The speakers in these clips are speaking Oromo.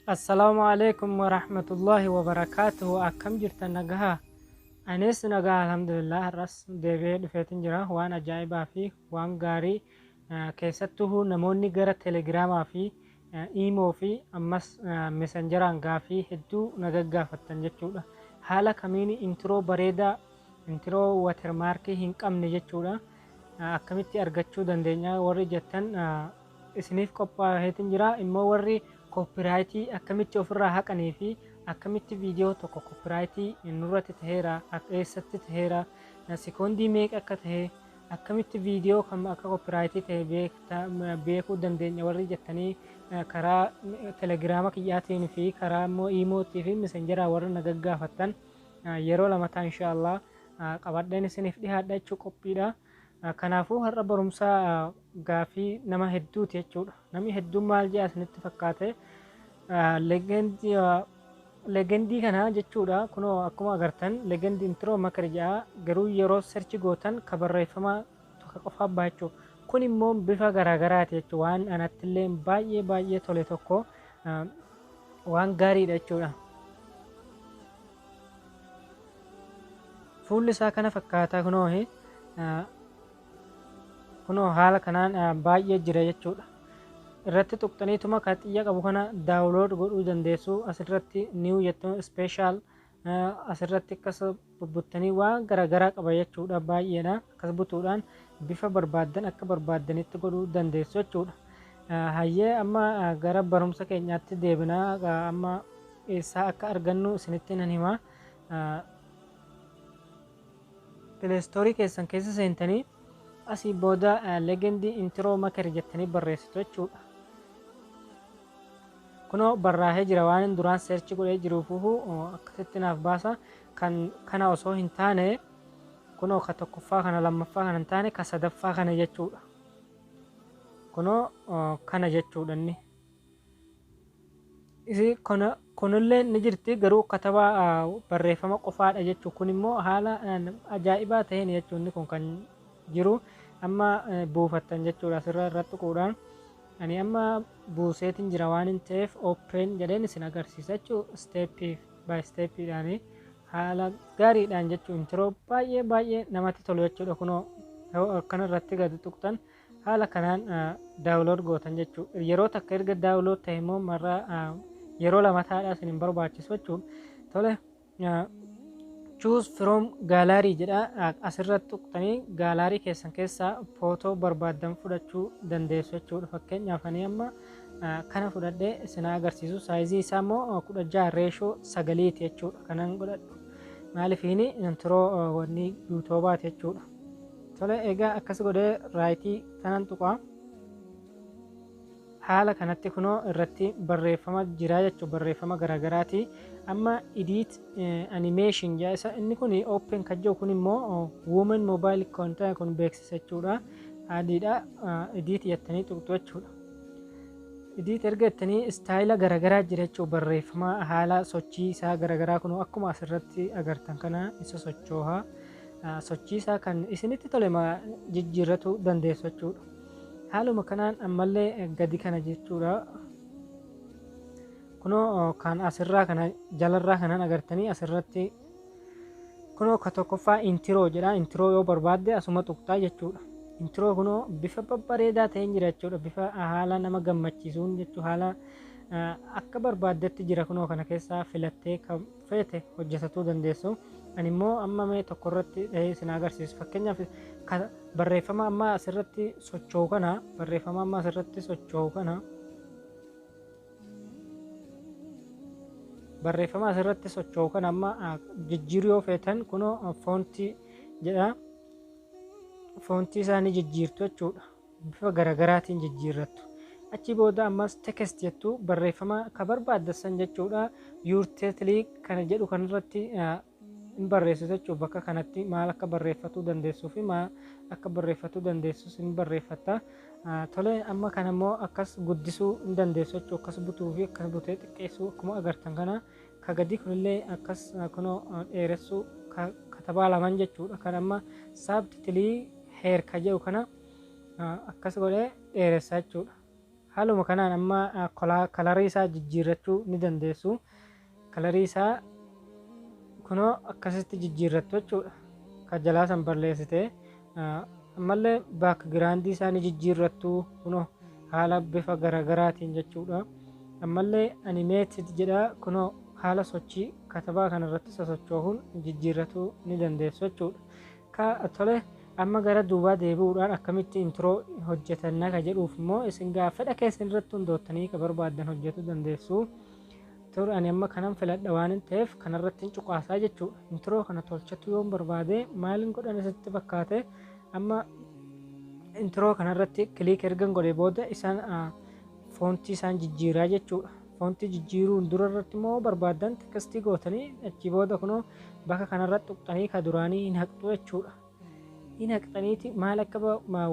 Assalaamu alaikum warahmatullahi wabarakaatuhu. Akkam jirtan, nagaha? Anis nagaa, alhamdulillah. Har'as deebi'ee dhufeetin jira. Waan ajaa'ibaa fi waan gaarii, keessattuu namoonni gara Telegiraamaa fi Iimoo fi ammas Messengeraan gaafii hedduu na gaggaafattan jechuudha. Haala kamiin intro bareedaa, intro watermarkii hin qabne jechuudha, akkamitti argachuu dandeenya warri jettan isiniif qophaa'eetin jira. Immoo warri copyrightii akkamitti ofirraa haqanii fi akkamitti viidiyoo tokko copyrightii nurratti taheera, eessatti taheera, sekoondii meeqa akka tahe, akkamitti viidiyoo kam akka copyrightii tahe beekuu dandeenya warri jettanii karaa Telegiraama kiyyaatiin fi karaa immoo Iimootii fi Messengeraa warri na gaggaafattan, yeroo lamataa inshaallah qabadheen isiniif dhihaadha jechuu qophiidha. Kanaafuu har'a barumsa gaafii nama hedduuti jechuudha. Namni hedduun maal jedha isinitti fakkaate? Legendii kana jechuudha. Kunoo akkuma agartan "Legend Intro Maker" jedha. Garuu yeroo search gootan ka barreeffama tokko qofaa baha jechuudha. Kun immoo bifa garaagaraati jechuudha. Waan anattillee baay'ee baay'ee tole tokko, waan gaariidha jechuudha. Fuulli isaa kana fakkaata kunoo. Kunoo haala kanaan baay'ee jira jechuudha. Irratti tuqxaniituma kan xiyya qabu kana download godhuu dandeessu. Asirratti new jettu, special asirratti akkas bubbuttanii waan garaagaraa qaba jechuudha, baay'eedha. Akkas butuudhaan bifa barbaaddan akka barbaaddanitti godhuu dandeessu jechuudha. Hayyee, amma gara barumsa keenyaatti deebinaa. Amma eessaa akka argannu isinitti nan hima. Play Storeii keessan keessa seentanii asii booda "Legend Intro Maker" jettanii barreessitu jechuudha. Kunoo barraa'ee jira. Waan hin duraan search godhee jiruufuhu akkasitti naaf baasa. Kan kana osoo hin taane, kunoo ka tokkoffaa kana, lammaffaa kana hin taane, ka sadaffaa kana jechuudha. Kunoo kana jechuudha inni. Isi kunillee ni jirti, garuu kataba barreeffama qofaadha jechuu. Kun immoo haala ajaa'ibaa ta'een jechuun inni kun kan jiru amma buufattan jechuudha asirra irratti tuquudhaan. Ani amma buuseetin jira waan hin ta'eef open jedheen isin agarsiisa jechuu, step by stepiidhaani haala gaariidhaan jechuu. Intro baay'ee baay'ee namatti tolu jechuudha. Kunoo yoo akkana irratti gadi tuqxan haala kanaan download gootan jechuu. Yeroo takka erga download ta'e immoo marraa yeroo lamataadha isin hin barbaachisu jechuudha. Tole, "Choose from gallery" jedha. Asirratti tuqxanii gallery keessan keessaa footoo barbaaddan fudhachuu dandeessu jechuudha. Fakkeenyaaf ani amma kana fudhadhee isin agarsiisu. Sizeii isaa immoo 16 ratio 9ti jechuudha kanan godhadhu, maalifiini intro wanni YouTubeaati jechuudha. Tole, egaa akkas godhee rightii kanan tuqaa. Haala kanatti kunoo irratti barreeffama jira jechuudha, barreeffama garaagaraati. Amma "Edit animation" jedha. Isa inni kun "Open" kan jiru kun immoo women mobile content kun beeksisa jechuudha, adiidha. "Edit" jettanii tuqxu jechuudha. "Edit" erga jettanii stylea garaagaraa jira jechuudha. Barreeffama haala sochii isaa garaagaraa kun akkuma asirratti agartan kana isa sochooha. Sochii isaa kan isinitti tole jijjiirratu dandeessu jechuudha. Haaluma kanaan ammallee gadi kana jechuudha. Kunoo kan asirraa kana jalarraa kanan agartanii asirratti kunoo ka tokkoffaa "Intro" jedha. Intro yoo barbaadde asuma tuqxaa jechuudha. Intro kunoo bifa babbareedaa ta'een jira jechuudha. Bifa haala nama gammachiisuun jechuu, haala akka barbaaddetti jira. Kunoo kana keessaa filattee kan feete hojjetatuu dandeessu. Ani immoo amma mee tokko irratti dhahee isin agarsiisu. Fakkeenyaaf barreeffama amma asirratti socho'u kana, barreeffama amma asirratti socho'u kana, barreeffama asirratti socho'u kana amma jijjiiruu yoo feetan, kunoo "Fontii" jedha. Fontii isaanii jijjiirtu jechuudha. Bifa garagaraatiin jijjiirrattu. Achi booda ammas "Text" jettu, barreeffama ka barbaaddan jechuudha. "Your title" kana jedhu kanarratti hin barreessitu jechuudha. Bakka kanatti maal akka barreeffatuu dandeessuu fi maal akka barreeffatuu dandeessus hin barreeffatta. Tole, amma kana immoo akkas guddisuu hin dandeessu jechuudha. Akkas butuu fi akkas butee xiqqeessuu akkuma agartan kana. Ka gadi kunillee akkas kunoo dheeressuu, katabaa lamaan jechuudha. Kan amma "Subtitle here" ka jedhu kana akkas godhee dheeressaa jechuudha. Haaluma kanaan amma colorii isaa jijjiirrachuu ni dandeessu. Colorii isaa kunoo akkasitti jijjiirrattu jechuudha. Kan jalaa san barreessite ammallee backgroundii isaa ni jijjiirrattu, kunoo haala bifa garaagaraatiin jechuudha. Ammallee animated jedha, kunoo haala sochii katabaa kanarratti sosochoohuun jijjiirratuu ni dandeessu jechuudha. Ka tole, amma gara duubaa deebi'uudhaan akkamitti intro hojjetanna ka jedhuuf immoo isin gaa fedha keessan irratti hundoottanii ka barbaaddan hojjetuu dandeessu. Ture, ani amma kanan filadha waan hin ta'eef kanarratti hin cuqaasaa jechuudha. Intro kana tolchatu yoon barbaade maalin godhan isitti fakkaate? Amma intro kanarratti click ergan godhe booda isaan fontii isaan jijjiiraa jechuudha. Fontii jijjiiruun dura irratti immoo barbaaddan textii gootanii achii booda kunoo bakka kanarratti tuqxanii ka duraanii hin haqxu jechuudha. Hin haqxaniiti maal akka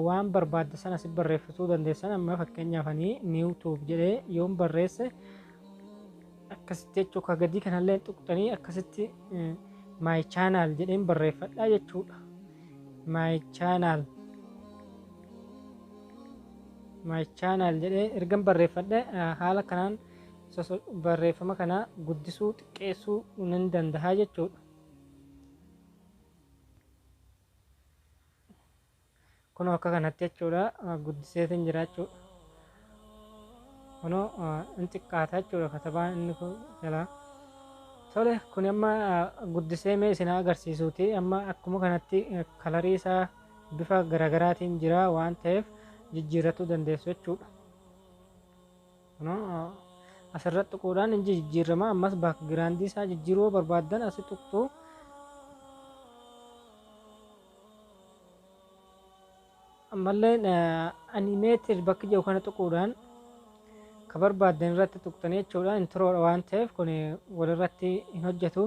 waan barbaadde sana si barreeffatuu dandeessan. Amma fakkeenyaaf ani new tube jedhee yoon barreesse akkasitti jechuu, ka gadii kanallee tuqxanii akkasitti my channel jedheen barreeffadhaa jechuudha. My channel, my channel jedhee ergan barreeffadhe haala kanaan barreeffama kana guddisuu xiqqeessuu nan danda'a jechuudha. Kunoo akka kanatti jechuudha, guddiseetiin jira jechuudha. Kunoo in xiqqaata jechuudha katabaan inni kun jalaa. Tole, kun amma guddisee mee isin agarsiisuuti. Amma akkuma kanatti colorii isaa bifa garaagaraatiin jira waan ta'eef jijjiirratuu dandeessu jechuudha. Kunoo asirratti tuquudhaan inni jijjiirama. Ammas backgroundii isaa jijjiiruu barbaaddan asi tuqxu. Ammallee animated bakki jiru kana tuquudhaan ka barbaaddan irratti tuqxanii jechuudha. Introdha waan ta'eef kun walirratti hin hojjetu.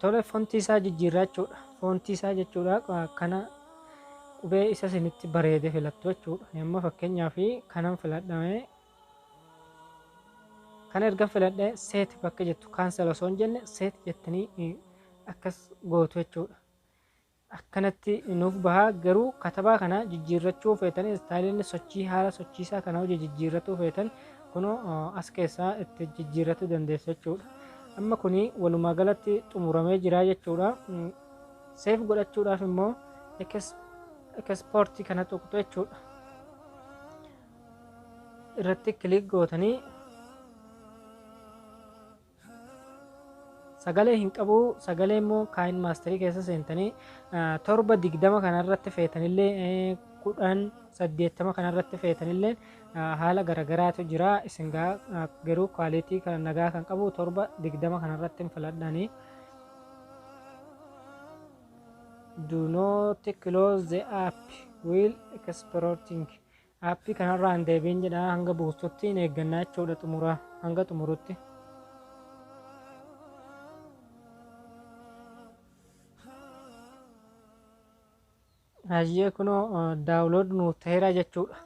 Tole, fontii isaa jijjiirraa jechuudha. Fontii isaa jechuudha, kana qubee isa isinitti bareede filattu jechuudha. Amma fakkeenyaaf kanan filadhame. Kana erga filadhe set bakka jettu, cancel osoo hin jenne set jettanii akkas gootu jechuudha. Akkanatti nuuf bahaa, garuu katabaa kana jijjiirrachuu feetan, styleiin sochii haala sochiisaa kana hojii jijjiirratuu feetan, kunoo as keessaa itti jijjiirrachuu dandeessu jechuudha. Amma kuni walumaa galatti xumuramee jira jechuudha. Save godhachuudhaaf immoo exportii kana tuqxu jechuudha. Irratti click gootanii sagalee hin qabu, sagalee immoo KineMasterii keessa seentanii 7:20 kanarratti feetanillee, 1080 kanarratti feetanillee haala garagaraatu jira. Isin garuu quality kan nagaa kan qabu 7:20 kanarratti hin filadhanii. Do not close the app while exporting. Appii kanarraa hin deebiin jedha, hanga buustutti hin eeggannaa jechuudha, xumura hanga xumurutti. Hayyee, kunoo download nuuf ta'eera jechuudha.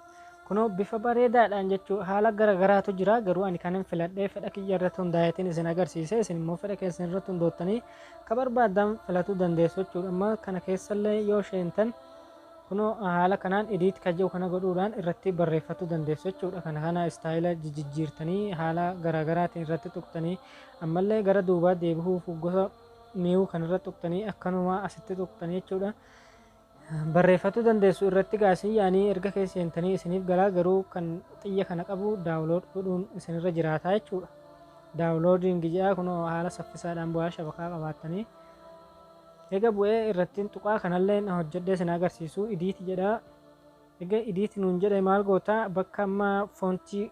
Kunoo bifa bareedaadhaan jechuudha, haala garagaraatu jira, garuu ani kanin filadhee fedha kiyya irratti hundaa'eetiin isin agarsiise. Isin immoo fedha keessan irratti hundoottanii ka barbaaddan filatuu dandeessu jechuudha. Amma kana keessallee yoo sheentan kunoo haala kanaan edit kan jedhu kana godhuudhaan irratti barreeffachuu dandeessu jechuudha. Kana kana style jijjiirtanii haala garagaraatiin irratti tuqxanii, ammallee gara duubaa deebi'uuf gosa mi'uu kanarra tuqxanii akkanuma asitti tuqxanii jechuudha. Barreeffachuu dandeessu irratti gaasii yaanii erga keessa seentanii isiniif galaa, garuu kan xiyya kana qabu download godhuun isinirra jiraataa jechuudha. Downloading jedhaa, kunoo haala saffisaadhaan bu'aa shabakaa qabaattanii. Egaa bu'ee irratti tuqaa kanallee hojjedhee isin agarsiisu, edit jedhaa. Egaa edit nuun jedhe maal goota? Bakka amma fontii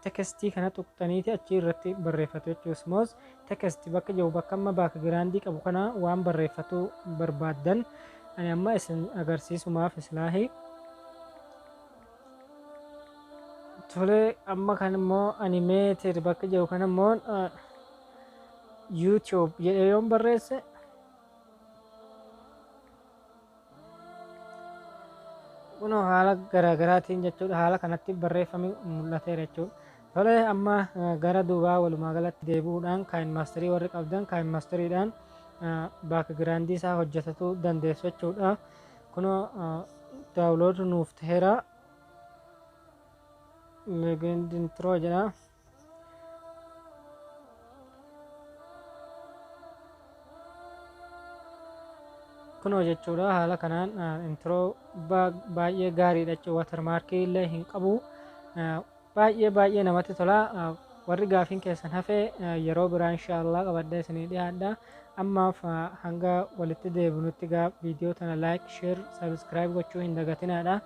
textii kana tuqxaniiti achi irratti barreeffatu jechuudha. Smooth text bakka jiru, bakka amma backgroundii qabu kana waan barreeffatu barbaaddan, ani amma isin agarsiisumaaf islaahi. Tole, amma kan immoo animated bakka jiru kana immoo YouTube jedhee yoon barreesse, kunoo haala garaagaraatiin jechuudha, haala kanatti barreeffame mul'ateera jechuudha. Tole, amma gara duubaa walumaa galatti deebi'uudhaan KineMasterii warri qabdan KineMasteriidhaan backgroundii isaa hojjetatuu dandeessu jechuudha. Kunoo download nuuf ta'eera. Legend intro jedha. Kunoo jechuudha, haala kanaan intro baay'ee gaariidha jechuudha. Watermarkii illee hin qabu. Baay'ee baay'ee namatti tola. Warri gaafiin keessan hafee yeroo biraa inshaallah qabadhee isinii dhiyaadha. Ammaaf hanga walitti deebinutti gaa viidiyoo tana like, share, subscribe gochuu hin dagatinaadha.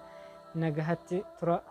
Nagahatti tura.